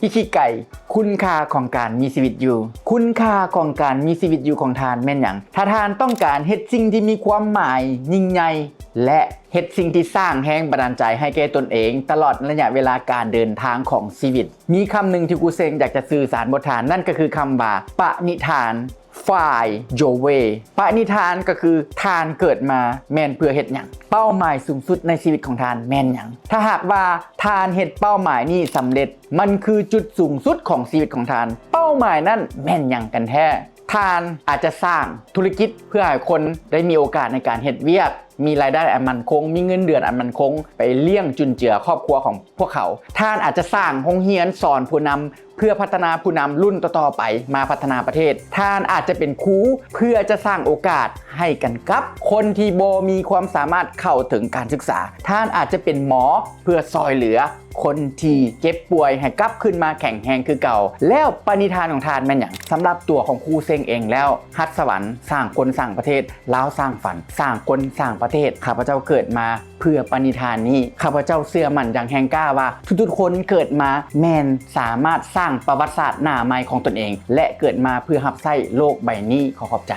ອິຄິໄກ ຄຸນຄ່າຂອງການມີຊີວິດຢູ່. ຄຸນຄ່າຂອງການມີຊີວິດຢູ່ຂອງທ່ານແມ່ນຫຍັງ? ຖ້າທ່ານຕ້ອງການເຮັດສິ່ງທີ່ມີຄວາມໝາຍ, ຍິ່ງໃຫຍ່ ແລະ ເຮັດສິ່ງທີ່ສ້າງແຮງບັນດານໃຈໃຫ້ແກ່ຕົນເອງຕະຫຼອດໄລຍະເວລາການເດີນທາງຂອງຊີວິດ, ມີຄຳໜຶ່ງທີ່ຄູເຊັງຢາກຈະສື່ສານບົດທ່ານ, ນັ້ນກໍຄືຄຳວ່າ ປະນິທານ Find Your Way. ປະນິທານກໍຄືທ່ານເກີດມາແມ່ນເພື່ອເຮັດຫຍັງ? ເປົ້າໝາຍສູງສຸດໃນຊີວິດຂອງທ່ານແມ່ນຫຍັງ? ຖ້າຫາກວ່າທ່ານເຮັດເປົ້າໝາຍນີ້ສຳເລັດ, ມັນຄືຈຸດສູງສຸດຂອງຊີວິດຂອງທ່ານ. ເປົ້າໝາຍນັ້ນແມ່ນຫຍັງກັນແທ້? ທ່ານອາດຈະສ້າງທຸລະກິດເພື່ອໃຫ້ຄົນໄດ້ມີໂອກາດໃນການເຮັດວຽກ, ມີລາຍໄດ້ອັນໝັ້ນຄົງ, ມີເງິນເດືອນອັນໝັ້ນຄົງ ໄປລ້ຽງຈຸນເຈືອຄອບຄົວຂອງພວກເຂົາ. ທ່ານອາດຈະສ້າງໂຮງຮຽນສອນຜູ້ນຳ ເພື່ອພັດທະນາຜູ້ນຳລຸ້ນຕໍ່ໆໄປມາພັດທະນາປະເທດ. ທ່ານອາດຈະເປັນຄູເພື່ອຈະສ້າງໂອກາດໃຫ້ກັນກັບຄົນທີ່ບໍ່ມີຄວາມສາມາດເຂົ້າເຖິງການສຶກສາ. ທ່ານອາດຈະເປັນໝໍເພື່ອຊ່ອຍເຫຼືອຄົນທີ່ເຈັບປ່ວຍໃຫ້ກັບຄືນມາແຂງແຮງຄືເກົ່າ. ແລ້ວປະນິທານຂອງທ່ານແມ່ນຫຍັງ? ສຳລັບຕົວຂອງຄູເຊັງເອງແລ້ວ, ຮັດສະຫວັນ, ສ້າງຄົນ, ສ້າງປະເທດ, ລາວສ້າງຝັນ, ສ້າງຄົນ, ສ້າງປະເທດ. ຂ້າພະເຈົ້າເກີດມາ ເພື່ອປະນິທານນີ້. ຂ້າພະເຈົ້າເຊື່ອໝັ້ນຢ່າງແຮງກ້າວ່າ ທຸກໆຄົນເກີດມາແມ່ນສາມາດສ້າງປະຫວັດສາດໜ້າໃໝ່ຂອງຕົນເອງ ແລະ ເກີດມາເພື່ອຮັບໃຊ້ໂລກໃບນີ້. ຂໍຂອບໃຈ.